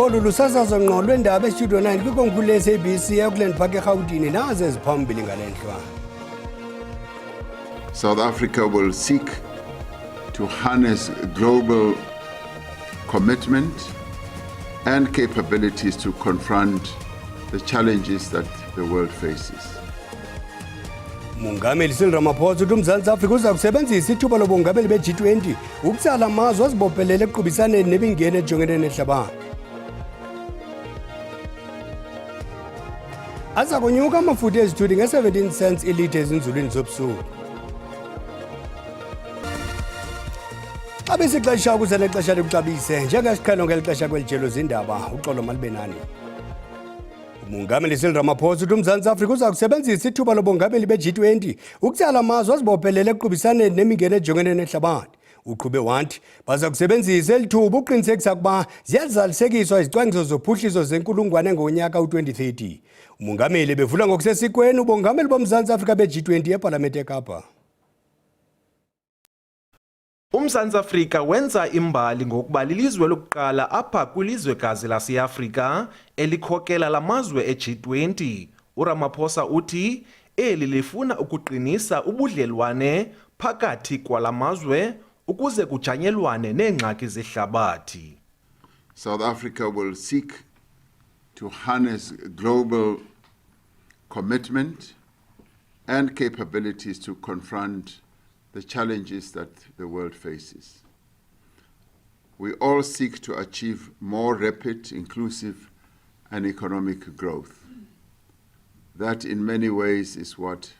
Olu lusasazo ngqo lweendaba estudio 9 kwikomkhulu le-SABC eAuckland Park eRhawutini, nazi eziphambili ngale ntlwa. South Africa will seek to harness global commitment and capabilities to confront the challenges that the world faces. Mongameli Cyril Ramaphosa uthi uMzantsi Afrika uza kusebenzisa ithuba lobongameli be-G20 ukutsala amazwe azibophelele ekuqubisaneni nemingeni ejongene nehlabathi. Aza kunyuka amafutha ezithuthi nge-17 cents ilitha ezinzulwini zobusuku. Xabisa ixesha ukuze nexesha likuxabise njengesiqhelo ngeli xesha kweli jelo zindaba. Uxolo malube nani. Umongameli Cyril Ramaphosa uthi uMzantsi Afrika uza kusebenzisa ithuba lobongameli be-G20 ukutsala amazwe azibophelele ekuqubisaneni nemingeni ejongene nehlabathi. Uqhube wathi baza kusebenzisa eli thuba ukuqinisekisa ukuba ziyazalisekiswa izicwangciso zophuhliso zenkulungwane ngonyaka u-2030. Umongameli bevula ngokusesikweni ubongameli boMzantsi Afrika be-G20 ePalamente eKapa. UMzantsi Afrika wenza imbali ngokuba lilizwe lokuqala apha kwilizwekazi laseAfrika elikhokela lamazwe e-G20. URamaphosa uthi eli lifuna ukuqinisa ubudlelwane phakathi kwala mazwe ukuze kujanyelwane neengxaki zehlabathi. South Africa will seek to harness global commitment and capabilities to confront the challenges that the world faces. We all seek to achieve more rapid, inclusive, and economic growth. That, in many ways, is what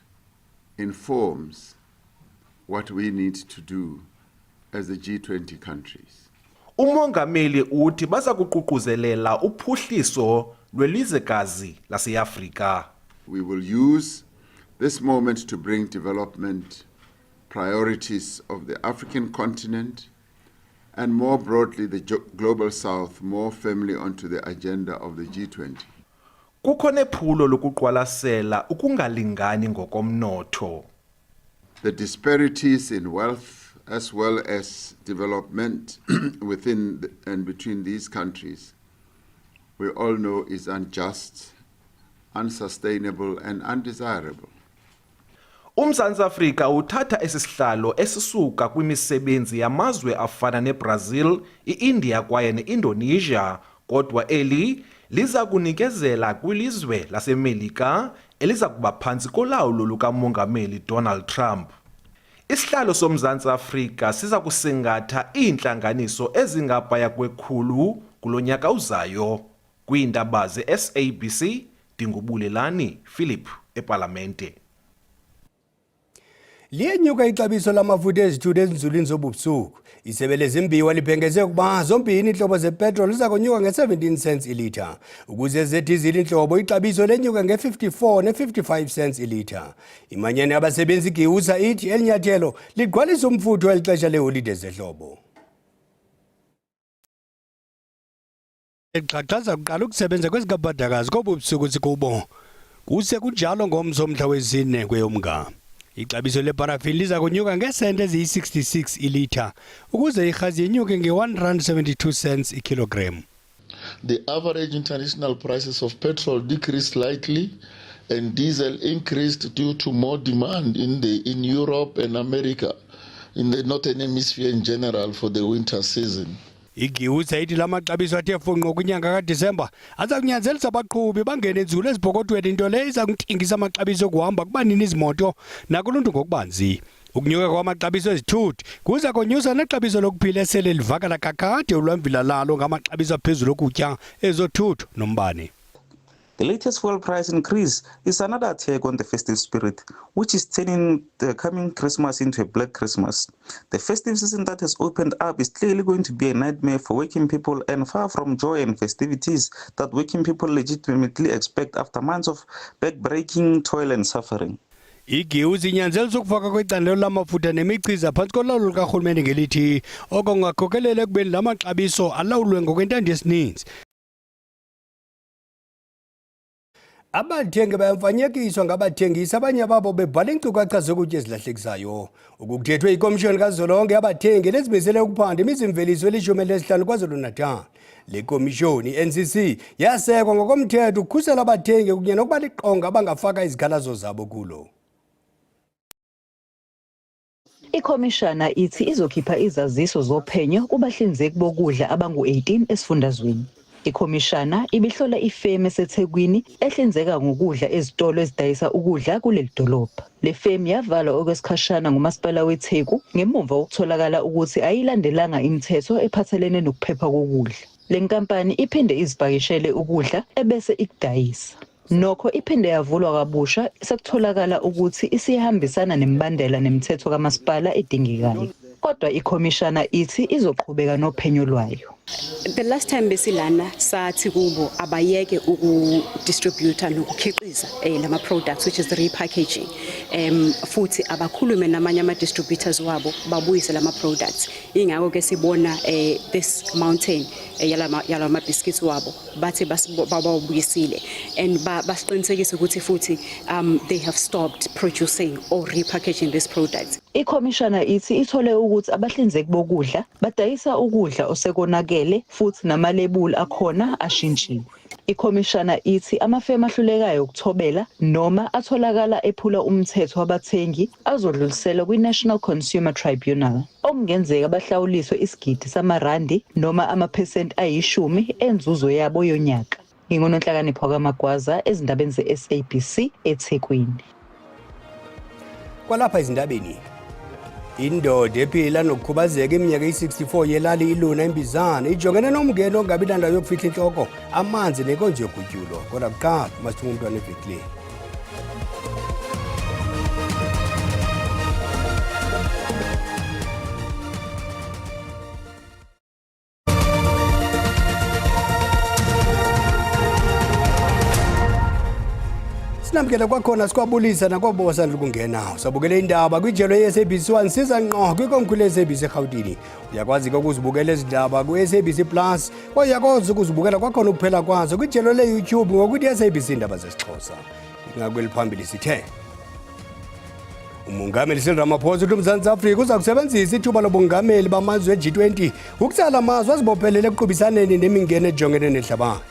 informs what we need to do as the G20 countries. Umongameli uthi baza kuququzelela uphuhliso lwelizwekazi laseAfrika. We will use this moment to bring development priorities of the African continent and more broadly the Global South more firmly onto the agenda of the G20. Kukho nephulo lokuqwalasela ukungalingani ngokomnotho. The disparities in wealth as well as development within and between these countries, we all know, is unjust, unsustainable and undesirable. UMzantsi Afrika uthatha esi sihlalo esisuka kwimisebenzi yamazwe afana neBrazil, i-India kwaye ne-Indonesia, kodwa eli liza kunikezela kwilizwe laseMelika eliza kuba phantsi kolawulo lukaMongameli Donald Trump. Isihlalo soMzantsi Afrika siza kusingatha iintlanganiso ezingaphaya kwekhulu kulo nyaka uzayo. Kwiindaba ze-SABC, ndinguBulelani Philip ePalamente. Liyenyuka ixabiso lamafutha ezithuthi ezinzulwini zobubusuku. Isebe lezimbiwa libhengeze ukuba zombini iintlobo zepetroli ziza kunyuka nge-17 cents ilitha. Ukuze zedizili intlobo ixabiso lenyuka nge-54 ne-55 cents ilitha. Imanyano yabasebenzi iGIWUSA ithi eli nyathelo ligqwalisa umfutho eli xesha leeholide zehlobo. Egxagxaza kuqala ukusebenza kwezikabhadakazi kobu busuku sikubo. Kuse kunjalo ngomso umhla wesine kweyoMnga. Ixabiso leparafini liza kunyuka ngeesenti eziyi-66 ilitha ukuze irhasi yenyuke nge-1 rand 72 cents ikilogram. The average international prices of petrol decreased slightly and diesel increased due to more demand in Europe and America, in the northern hemisphere in general, for the winter season. IGIWUSA ithi la maxabiso athe funqo kwinyanga kaDisemba aza kunyanzelisa abaqhubi bangene nzulu ezipokotweni, nto leyo iza kuntingisa amaxabiso okuhamba kubanini izimoto nakuluntu ngokubanzi. Ukunyuka kwamaxabiso ezithuthi kuza konyusa nexabiso lokuphila esele livakala kakade ulwamvila lalo ngamaxabiso aphezulu okutya, ezothutho nombane. The latest fuel price increase is another attack on the festive spirit, which is turning the coming Christmas into a black Christmas. The festive season that has opened up is clearly going to be a nightmare for working people and far from joy and festivities that working people legitimately expect after months of backbreaking toil and suffering. IGIWUSA inyanzelisa ukufaka kwecandelo lamafutha nemichiza phantsi kolawulo lukarhulumente ngelithi oko kungakhokelela ekubeni la maxabiso alawulwe ngokwentando yesininzi. Abathengi bayamfanyekiswa ngabathengisi, abanye babo bebhala iinkcukacha zokutya ezilahlekisayo. Oku kuthethwe yiKomishoni kaZwelonke yaBathengi nezimisele ukuphanda imizimveliso elishumi elineshlanu KwaZulu-Natal. Le komishoni i-NCC yasekwa ngokomthetho ukukhusela abathengi kunye nokuba liqonga abangafaka izikhalazo zabo kulo. Ikhomishana ithi izokhipha izaziso zophenyo kubahlinzeki bokudla abangu-18 esifundazweni. Ikhomishana ibihlola ifemu eseThekwini ehlinzeka ngokudla ezitolo ezidayisa ukudla kuleli dolobha. Le femu yavalwa okwesikhashana nguMasipala weTheku ngemuva kokutholakala ukuthi ayilandelanga imithetho ephathelene nokuphepha kokudla. Le nkampani iphinde izipakishele ukudla ebese ikudayisa. Nokho iphinde yavulwa kabusha sekutholakala ukuthi isihambisana nemibandela nemithetho kamasipala edingekayo. Kodwa ikhomishana ithi izoqhubeka nophenyo lwayo. The last time besilana sathi kubo abayeke ukudistributor nokukhiqiza eh, lama products which is repackaging futhi abakhulume namanye ama distributors wabo babuyise lama products. Ingakho ke sibona eh, this mountain eh, yalama biscuits wabo bathi babawubuyisile and basiqinisekisa ukuthi futhi they have stopped producing or repackaging these products. Ikhomishana ithi ithole ukuthi abahlinzeki bokudla badayisa ukudla osekonakele futhi namalebuli akhona ashintshiwe. Ikhomishana ithi amafemu ahlulekayo ukuthobela noma atholakala ephula umthetho wabathengi azodluliselwa kwi-National Consumer Tribunal, okungenzeka bahlawuliswe isigidi samarandi noma amaphesenti ayishumi enzuzo yabo yonyaka. NginguNonhlakanipho kaMagwaza ezindabeni ze-SABC eThekwini. Kwalapha ezindabeni, indoda ephila nokukhubazeka iminyaka eyi-64 yelali iluna imbizana ijongene nomngeni ongabi nandawo yokufihla inhloko, amanzi nenkonzo yogutyulo. Kodwa kuqala masithume umntwana evenkileni. Sinamkela kwakhona sikwabulisa nakwabo basandla ukungena. Usabukele indaba kwijelo ye-SABC 1 siza ngqo kwikomkhulu le-SABC eRhawutini. Uyakwazi ke ukuzibukela ezi ndaba ku-SABC Plus kwaye uyakwazi ukuzibukela kwakhona ukuphela kwazo kwijelo le-YouTube ngokuthi SABC Indaba zesiXhosa. Inqaku eliphambili sithe uMongameli Cyril Ramaphosa uthi uMzantsi Afrika uza kusebenzisa ithuba lobungameli bamazwe e-G20 ukutsala amazwe azibophelele ekuqhubisaneni nemingeni ejongene nehlabathi.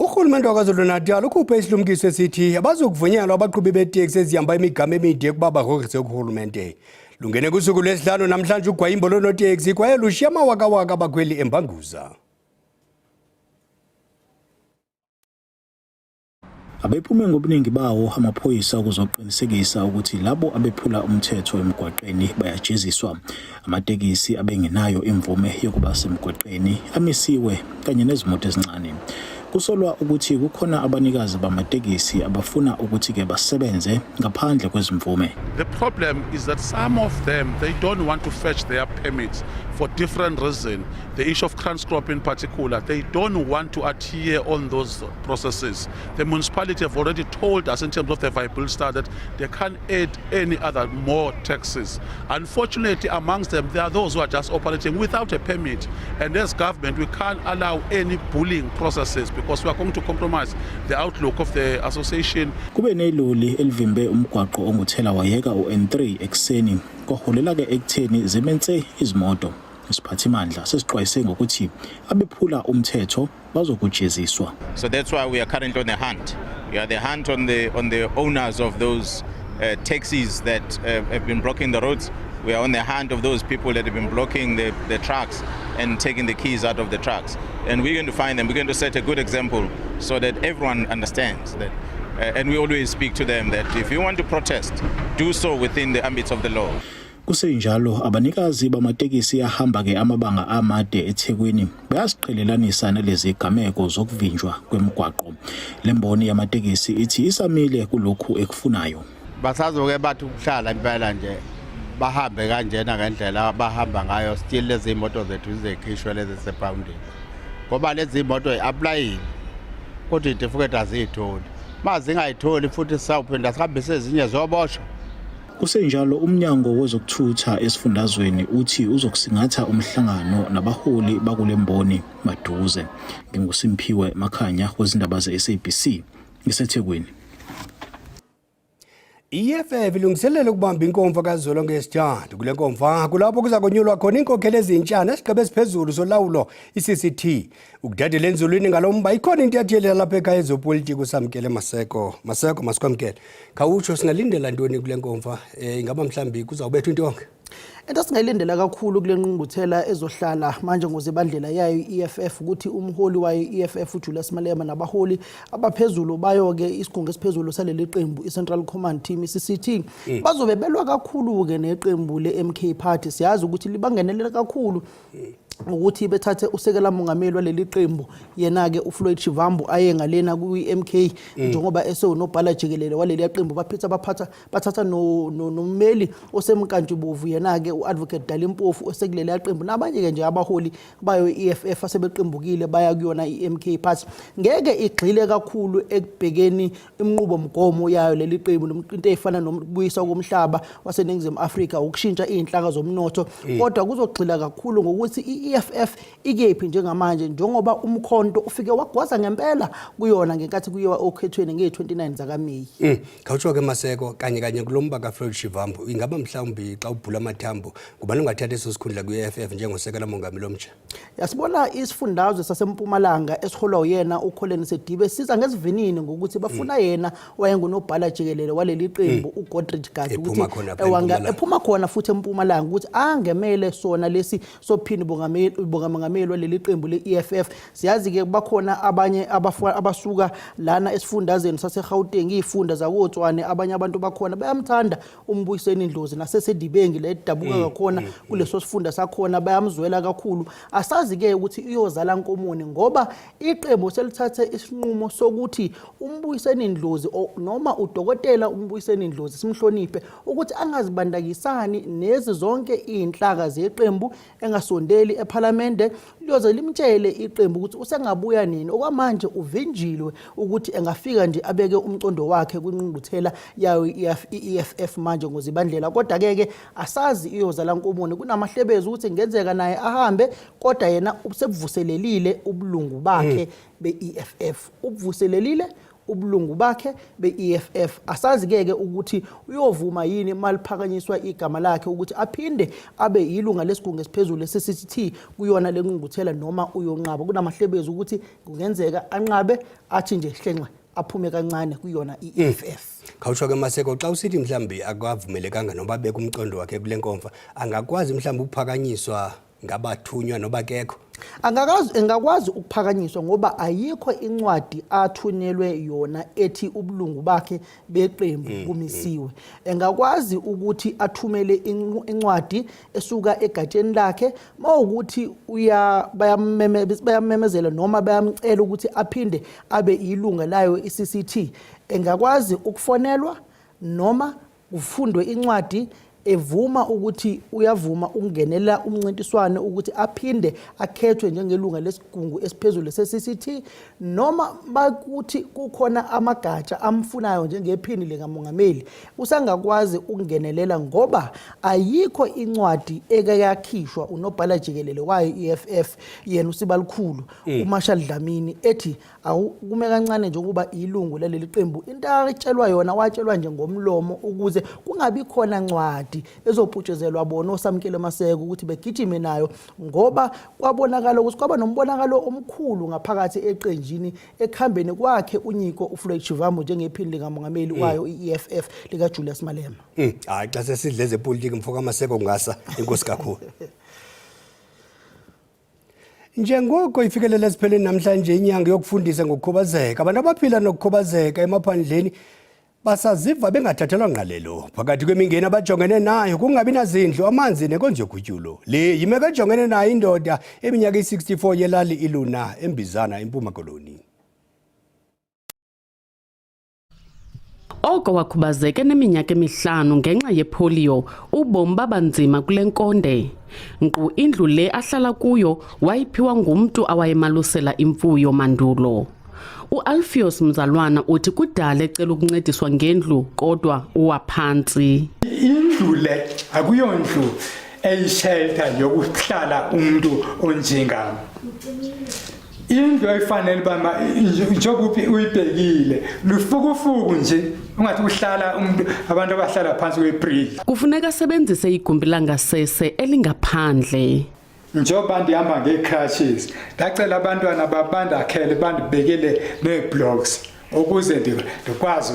Urhulumente waKwaZulu-Natal ukhuphe isilumkiso esithi abazukuvunyelwa abaqhubi beeteksi ezihamba imigama emide ukuba bagrogrise kurhulumente. Lungene kusuku lwesihlanu namhlanje ugwayimbo loonoteksi kwaye lushiya amawakawaka abakhweli embanguza. Abephume ngobuningi bawo amaphoyisa ukuzoqinisekisa ukuthi labo abephula umthetho emgwaqeni bayajeziswa. Amatekisi abengenayo imvume yokuba semgwaqeni amisiwe kanye nezimoto ezincane. Kusolwa ukuthi kukhona abanikazi bamatekisi abafuna ukuthi-ke basebenze ngaphandle kwezimvume. The problem is that some of them, they don't want to fetch their permits for different reasons. The issue of Kranskop in particular, they don't want to adhere on those processes. The municipality have already told us in terms of the viability study that they can't add any other more taxes. Unfortunately, amongst them, there are those who are just operating without a permit. And as government, we can't allow any bullying processes because we are going to compromise the outlook of the association. Kube neloli elivimbe umgwaqo onguthela wayeka u-N3 ekuseni kwaholela-ke ekutheni zime nse izimoto. Isiphathimandla sesixwayise ngokuthi abephula umthetho bazokujeziswa. So that's why we are currently on the hunt. We are the hunt on the owners of those taxis that have been blocking the roads. We are on the hunt of those people that have been blocking the trucks and taking the keys out of the trucks. And we're going to find them. We're going to set a good example so that everyone understands that. And we always speak to them that if you want to protest, do so within the ambits of the law. Kusenjalo abanikazi bamatekisi ahamba-ke amabanga amade eThekwini bayasiqhelelanisa nalezi gameko zokuvinjwa kwemigwaqo. Le mboni yamatekisi ithi isamile kulokhu ekufunayo. Basazoke bathi ukuhlala impela nje bahambe kanjena ngendlela bahamba ngayo, still lezi moto zethu zizekhishwe lezi sepoundini, ngoba lezi moto i-applyile kodwa iy'tifiketi aziyitholi. Ma zingayitholi futhi sisawuphinda sihambise ezinye ziyoboshwa. Kusenjalo umnyango wezokuthutha esifundazweni uthi uzokusingatha umhlangano nabaholi bakule mboni maduze. NginguSimphiwe Makhanya wezindaba ze-SABC ngiseThekwini. I-EFF ilungiselela ukubamba inkomfa kazwelonke yesithathu. Kule nkomfa kulapho kuza konyulwa khona iinkokheli ezintsha nesigqeba esiphezulu solawulo i-CCT. Ukudadela enzulwini ngalo mba ikhona intatheli yalapha ekhaya ezopolitiko uSamkele Maseko. Maseko, masikwamkele. Khawutsho singalindela ntoni kule nkomfa? Um ingaba mhlawumbi kuzawubethwa intonga? Into esingayilindela kakhulu kule ngqungquthela ezohlala manje ngozibandlela yayo i-EFF ukuthi umholi wayo i-EFF uJulius Malema nabaholi abaphezulu bayo-ke isigungu esiphezulu saleli qembu i-Central Command Team i-CCT bazobe belwa kakhulu-ke neqembu le-MK Party. Siyazi ukuthi libangenelela kakhulu ukuthi bethathe usekela mongameli waleli qembu yena-ke uFloyd Shivambu aye ngalena kwi-MK njengoba esewunobhala jikelele waleli qembu baphitha baphatha bathatha nommeli osemkantshubovu yena-ke u-advocate Dali Mpofu osekuleli qembu nabanye-ke nje abaholi bayo i-EFF asebeqembukile baya kuyona i-MK Party. Ngeke igxile kakhulu ekubhekeni inqubomgomo yayo leli qembu into ey'fana nokubuyiswa komhlaba waseNingizimu Afrika, ukushintsha iy'nhlaka zomnotho, kodwa kuzogxila kakhulu ngokuthi i-EFF ikephi njengamanje njengoba umkhonto ufike wagwaza ngempela kuyona ngenkathi kuyiwa okhethweni ngeyi-29 zakaMeyi. Khawutsho ke Maseko, kanye kanye kulo mba kaFloyd Shivambu, ingaba mhlawumbi xa ubhula amathambo ngubani ongathatha eso sikhundla kwi-EFF njengosekela mongameli omtsha? Yasibona isifundazwe saseMpumalanga esiholwa uyena uColin Sedibe siza ngesivinini ngokuthi bafuna yena wayengunobhala jikelele waleli qembu uGodrich Gard ukuthi ephuma khona futhi eMpumalanga ukuthi angemele sona lesi sophini bongamongameli waleli qembu le-EFF. Siyazi-ke bakhona abanye abasuka lana esifundazweni saseGauteng, iy'funda zakoTswane, abanye abantu bakhona bayamthanda uMbuyiseni Ndlozi naseSedibengi la edabuka ngakhona kuleso sifunda sakhona bayamzwela kakhulu. Asazi-ke ukuthi iyozala nkomoni ngoba iqembu selithathe isinqumo sokuthi uMbuyiseni Ndlozi noma udokotela uMbuyiseni Ndlozi simhloniphe ukuthi angazibandakisani nezi zonke iy'nhlaka zeqembu, engasondeli ephalamende, liyoze limtshele iqembu ukuthi usengabuya nini. Okwamanje uvinjilwe ukuthi engafika nje abeke umcondo wakhe kwingqungquthela yayo i-EFF manje ngozibandlela, kodwa-ke ke asazi iyozala nkomoni. Kunamahlebezi ukuthi kungenzeka naye ahambe, kodwa yena usebuvuselelile ubulungu bakhe be-EFF, ubuvuselelile ubulungu bakhe be-EFF. Asazi-ke ke ukuthi uyovuma yini maliphakanyiswa igama lakhe ukuthi aphinde abe yilunga lesigungu esiphezulu le-CCT kuyona le ngqungquthela noma uyonqaba. Kunamahlebezi ukuthi kungenzeka anqabe athi nje hlenxe aphume kancane kuyona i-EFF. Khawusho ke Maseko, xa usithi mhlawumbi akavumelekanga noba abeke umcondo wakhe kule nkomfa, angakwazi mhlawumbi ukuphakanyiswa ngabathunywa noba kekho? Angakazi engakwazi ukuphakanyiswa ngoba ayikho incwadi athunyelwe yona ethi ubulungu bakhe beqembu bumisiwe. Engakwazi ukuthi athumele incwadi esuka egatsheni lakhe mawukuthi uya bayamemezela noma bayamcela ukuthi aphinde abe ilunga layo i-CCT. Engakwazi ukufonelwa noma kufundwe incwadi evuma ukuthi uyavuma ukungenela umncintiswano ukuthi aphinde akhethwe njengelunga lesigungu esiphezulu se-CCT, noma bakuthi kukhona amagatsha amfunayo njengephini likamongameli, usangakwazi ukungenelela ngoba ayikho incwadi eke yakhishwa unobhala jikelele wayo i-EFF yena uSibalukhulu uMarshall Dlamini ethi kume kancane njengoba ilungu laleli qembu. Into atshelwa yona watshelwa nje ngomlomo ukuze kungabi khona ncwadi ezoputshezelwa bona oSamkele Maseko ukuthi begijime nayo, ngoba kwabonakala ukuthi kwaba nombonakalo omkhulu ngaphakathi eqenjini ekuhambeni kwakhe uNyiko uFloyd Shivambu njengephini likamongameli wayo i-EFF likaJulius Malema. Hayi, xa sesidle ezepolitiki mfo kaMaseko ngasa inkosi kakhulu. Njengoko ifikelela esiphelweni namhlanje inyanga yokufundisa ngokukhubazeka, abantu abaphila nokukhubazeka emaphandleni basaziva bengathathelwa ngqalelo. Phakathi kwemingeni abajongene nayo kungabi nazindlu, amanzi nenkonzo yogutyulo. Le yimeko ejongene nayo indoda eminyaka iyi-64 yelali iLuna eMbizana eMpuma Koloni. Oko wakhubazeke neminyaka emihlanu ngenxa yepolio, ubomi baba nzima kule nkonde. Nkqu indlu le ahlala kuyo wayiphiwa ngumntu awayemalusela imfuyo mandulo. UAlpheus Mzalwana uthi kudala ecela ukuncediswa ngendlu kodwa uwa phantsi. Indlu le akuyondlu eyishelter yokuhlala umuntu onjengami. Indlu ayifanele uba njengoba uyibhekile lufukufuku nje ungathi uhlala umuntu abantu abahlala phansi kwebridge. Kufuneka asebenzise igumbi langasese elingaphandle. Njengoba ndihamba ngee-crutches ndacela abantwana babandakhele bandibekele nee-blocks ukuze ndikwazi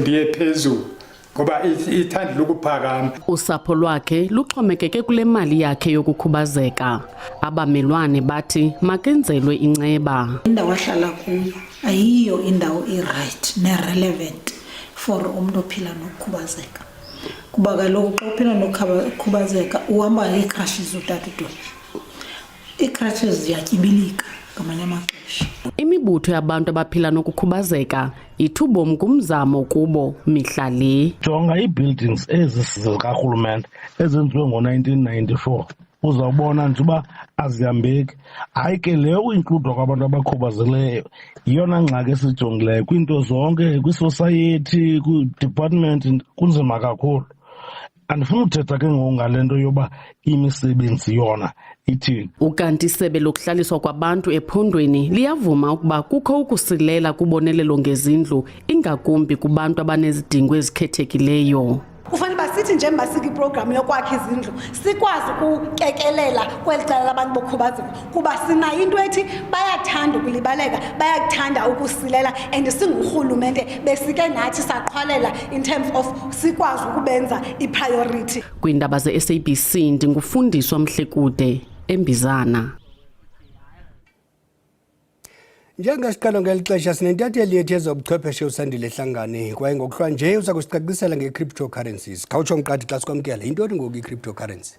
ndiye phezulu ngoba ithanda lokuphakama. Usapho lwakhe luxhomekeke kule mali yakhe yokukhubazeka. Abamelwane bathi makenzelwe inceba. Indawo ahlala kuyo ayiyo indawo i-right ne-relevant for umntu ophila nokukhubazeka, kuba kaloku xa uphila nokukhubazeka uhamba ngee-crutches utata udoli. Ii-crutches ziyatyibilika ngamanye amaxesha. Imibutho yabantu abaphila nokukhubazeka ithi ubomi ngumzamo kubo mihla le. Jonga ii-buildings ezi zikarhulumente ezenziwe ngo-1994, uzawubona nje uba azihambeki. Hayi ke le uinkludwa kwabantu abakhubazekileyo yiyona ngxaki esijongileyo kwiinto zonke, kwisosayethi, kwi-department, kunzima kakhulu. Andifuni uthetha ke ngoku ngale nto yoba imisebenzi yona ithini. Ukanti isebe lokuhlaliswa kwabantu ephondweni liyavuma ukuba kukho ukusilela kubonelelo ngezindlu, ingakumbi kubantu abanezidingo ezikhethekileyo. Kufanele uba sithi njengoba sikwiprogramu yokwakha izindlu sikwazi ukukekelela kweli cala labantu bokhubazeko, kuba sinayo into ethi bayathanda ukulibaleka, bayakuthanda ukusilela, and singurhulumente besike nathi saqhwalela in terms of sikwazi ukubenza i-priority. Kwiindaba ze-SABC ndingufundiswa Mhlekude eMbizana. Njengesiqhelo ngeli xesha sinentatheli yethu yezobuchwepheshe uSandile Hlangane, kwaye ngokuhlwa nje uza kusicacisela nge-cryptocurrencies. Khawutsho mqadi xa sikwamkela, yintoni ngoku i-cryptocurrency?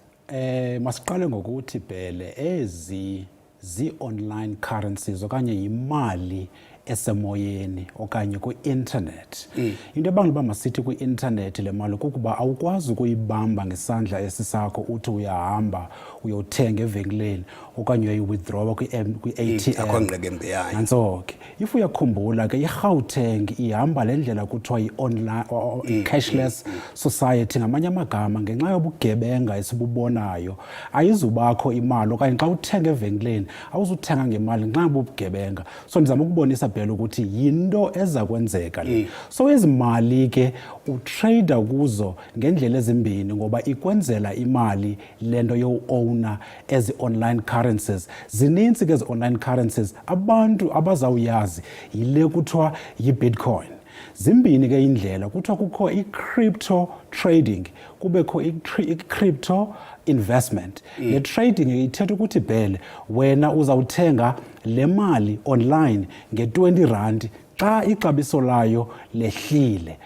Masiqale ngokuthi Bhele, ezi zii-online currencies okanye yimali esemoyeni okanye kwi-internet. Into ebangela uba masithi kwi-internet le mali kukuba awukwazi ukuyibamba ngesandla esi sakho uthi uyahamba uyothenga evenkileni okanye uyayi-withdrawa kwi-ATM. Akho ngqekembe yayo. Nantso ke. If uyakhumbula ke, iGauteng ihamba le ndlela kuthiwa yi-online cashless society. Ngamanye amagama, ngenxa yobugebenga esibubonayo, ayizubakho imali okanye xa uthenga evenkileni awuzuthenga ngemali ngenxa yobubugebenga. So ndizama ukubonisa Bhele ukuthi yinto eza kwenzeka le. So ezi mali ke utrada kuzo ngendlela ezimbini ngoba ikwenzela imali le nto yowu-owna ezi online currencies. Zininzi ke ezi online currencies, abantu abazawuyazi yile kuthiwa yi-Bitcoin. Zimbini ke indlela, kuthiwa kukho i-crypto trading, kubekho i-crypto investment. Le trading ithetha ukuthi Bhele wena uzawuthenga le mali online nge-20 rand xa ixabiso layo lehlile.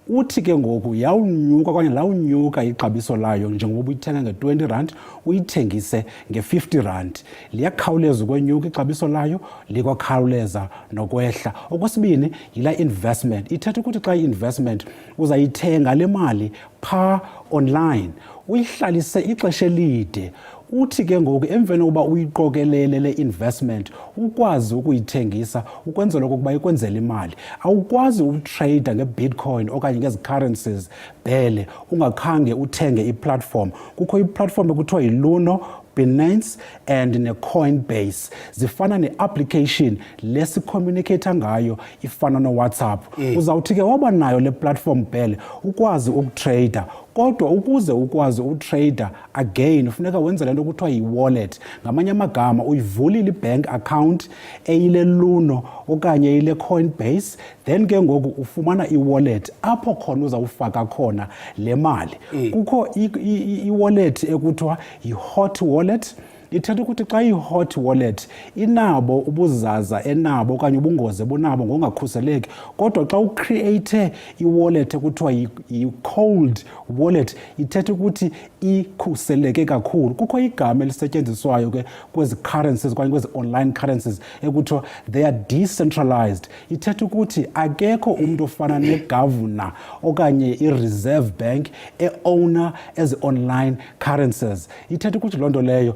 Uthi ke ngoku yawunyuka okanye lawunyuka ixabiso layo, njengoba ubuyithenga nge-20 rand uyithengise nge-50 rand. Liyakhawuleza ukwenyuka ixabiso layo, likwakhawuleza nokwehla. Okwesibini yila investment, ithetha ukuthi xa i-investment uzayithenga le mali phaa online uyihlalise ixesha elide, uthi ke ngoku emveni kokuba uyiqokelele le investment ukwazi ukuyithengisa ukwenzela okokuba ikwenzele imali. Awukwazi utrada nge-Bitcoin okanye ngezi currencies Bhele ungakhange uthenge i-platform. Kukho i-platform ekuthiwa yiLuno, Binance and ne-Coinbase. Zifana ne-application lesicommunicate ngayo, ifana no-WhatsApp. Uzawuthi ke waba nayo le platform Bhele ukwazi ukutrada, kodwa ukuze ukwazi utrada again funeka wenze le nto kuthiwa yi-wallet. Ngamanye amagama uyivulile i-bank account eyile Luno okanye eyile Coinbase, then ke ngoku ufumana i-wallet apho khona uzawufaka khona le mali. Kukho i-wallet ekuthiwa yi-hot wallet. Ithetha ukuthi xa i-hot wallet inabo ubuzaza enabo okanye ubungozi ebunabo ngokungakhuseleki, kodwa xa ucreate i-wallet ekuthiwa yi-cold wallet ithetha ukuthi ikhuseleke kakhulu. Kukho igama elisetyenziswayo ke kwezi currencies okanye kwezi online currencies ekuthiwa they are decentralized. Ithetha ukuthi akekho umntu ofana negovernor okanye i-reserve bank e-owner ezi online currencies. Ithetha ukuthi loo nto leyo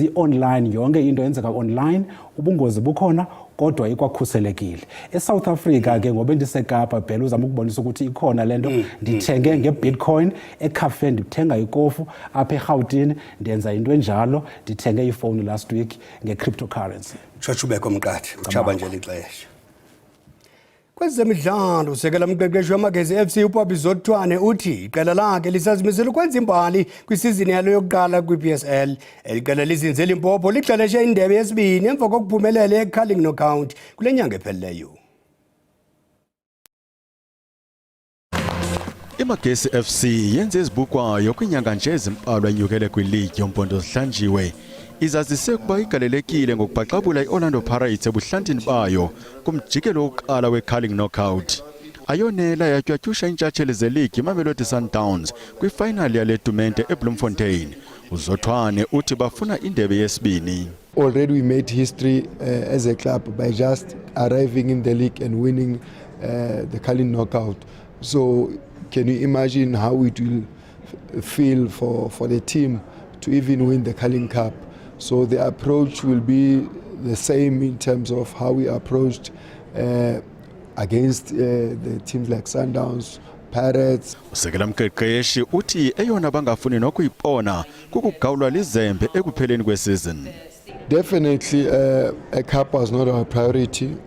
Zi-online, yonke into yenzeka online, ubungozi bukhona kodwa ikwakhuselekile. ESouth Africa ke, ngoba endiseKapa bhela, uzama ukubonisa ukuthi ikhona le nto. Ndithenge ngebitcoin ecafe, ndithenga ikofu apha eRhawutini, ndenza into enjalo, ndithenge ifowuni last week nge-cryptocurrency. Tshotshubeko mqathi, utshaba nje lixesha. Kwezemidlalo, usekela mqeqeshi wamaGezi FC uPapi Zothwane uthi iqela lakhe lisazimisele ukwenza imbali kwisizini yalo yokuqala kwi-PSL. Eli qela lizinze eLimpopo ligxeleshe indebe yesibini emva kokuphumelela eCarling Knockout kule nyanga ephelileyo. IMagesi FC yenze ezibukwayo kwiinyanga nje ezimbalwa inyukele kwiligi yompondo zihlanjiwe. Izazise ukuba igalelekile ngokubhaxabula i-Orlando Pirates ebuhlantini bayo kumjikelo wokuqala weCarling Knockout. Ayonela yatywatyusha iintshatsheli zeligi iMamelodi Sundowns kwifayinali yale tumente eBloemfontein. UZothwane uthi bafuna indebe yesibini. Already we made history as a club by just arriving in the league and winning the Carling Knockout. So can you imagine how it will feel for the team to even win the Carling Cup? So the approach will be the same in terms of how we approached against the teams like Sundowns, Pirates. Usekela mqeqeshi uthi eyona bangafuni nokuyibona kukugawulwa lizembe ekupheleni kwesizini. Definitely, a cup was not our priority.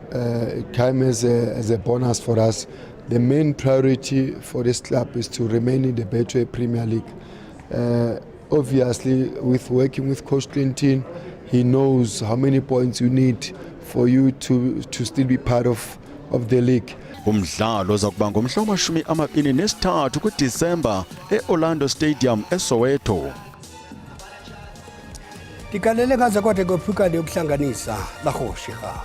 It came as a bonus for us. The main priority for this club is to remain in the Betway Premier League. Obviously, with working with Coach Clinton, he knows how many points you need for you to still be part of the league. Umdlalo uza kuba ngomhla wama-23 kuDisemba e-Orlando Stadium eSoweto. Ndigalele ngaze kwade kophukane yokuhlanganisa lahoshi ha.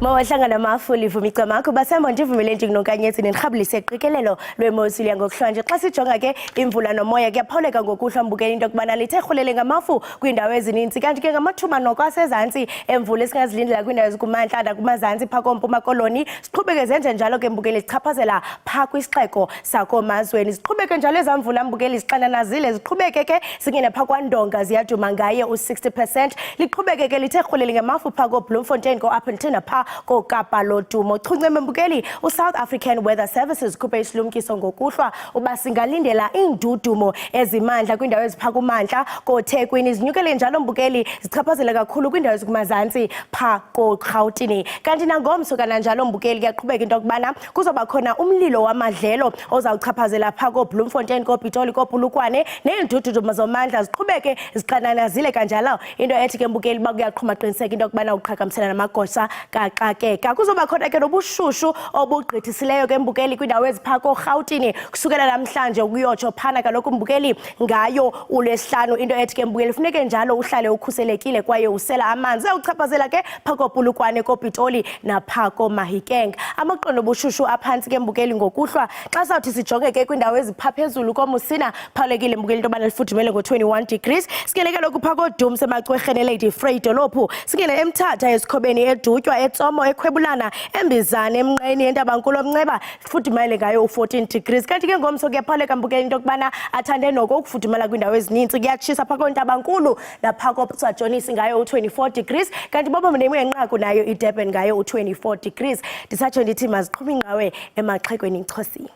Mawahlangana amafu livuma icamagu basihamba ndivumele ndikunonkanyezi nenirhabulise qikelelo lwemozulu yangokuhlwa. Xa sijonga ke imvula nomoya, kuyaphawuleka ngokuhlwa mbukela into yokubana lithe rhulele ngamafu kwiindawo ezininzi, kanti ke ngamathuba noko asezantsi emvula esingazilindela kwiindawo ezikumantla nakumazantsi phaa koMpuma Koloni. Siqhubeke zenje njalo ke mbukeli, zichaphazela phaa kwisixeko sakomazweni. Ziqhubeke njalo ezaa mvula mbukeli, zixananazile, ziqhubeke ke zingene phaa kwaNdonga, ziyaduma ngaye u-60%. Liqhubeke ke lithe rhulele ngamafu phaa koBloemfontein, ko-Upington, phaa koKapa lodumo. Chunceme mbukeli, uSouth African Weather Services khuphe isilumkiso ngokuhlwa uba singalindela iindudumo ezimandla kwiindawo eziphaa kumantla koThekwini. Zinyukele njalo mbukeli, zichaphazela kakhulu kwiindawo ezikumazantsi phaa koRhawutini. Kanti nangomso kananjalo mbukeli, kuyaqhubeka into yokubana kuzoba khona umlilo wamadlelo ozawuchaphazela phaa koBloemfontein, koPitoli, koPolokwane, neendudumo zomandla ziqhubeke ziqananazile kanjalo. Into ethi ke mbukeli, uba kuyaqhuma, qiniseka into yokubana uqhagamsela namagosa kaxakeka. Kuzoba khona ke nobushushu obugqithisileyo ke mbukeli kwiindawo eziphaa koRhawutini kusukela namhlanje ukuyotsho phana kaloku mbukeli ngayo uLwesihlanu. Into ethi ke mbukeli, funeke njalo uhlale ukhuselekile kwaye usela amanzi. Awuchaphazela ke phaa koPolokwane, koPitoli naphaa koMahikeng. Amaqondo obushushu aphantsi ke mbukeli ngokuhlwa. Xa sawuthi sijonge ke kwiindawo eziphaa phezulu koMusina, phawulekile mbukeli into yobana lifudumele ngo-21 degrees. Singene kaloku phaa koDumse, emaCwerheni, eLady Frere dolophu, singene eMthatha, eSikhobeni, eDutywa, eTsomo, eKhwebulana, eMbizane, eMnqeni, eNtabankulu, oMnceba, fudumele ngayo u-14 degrees. Kanti ke ngomso kuyaphawuleka mbukeli into yokubana athande noko ukufudumala kwiindawo ezininzi. Kuyatshisa phaa koNtabankulu naphaa koSajonisi ngayo u-24 degrees, kanti bobo nenqaku nayo iDurban ngayo u-24 degrees. Ndisatsho ndithi maziqhume inqawe emaxhekweni, chosi.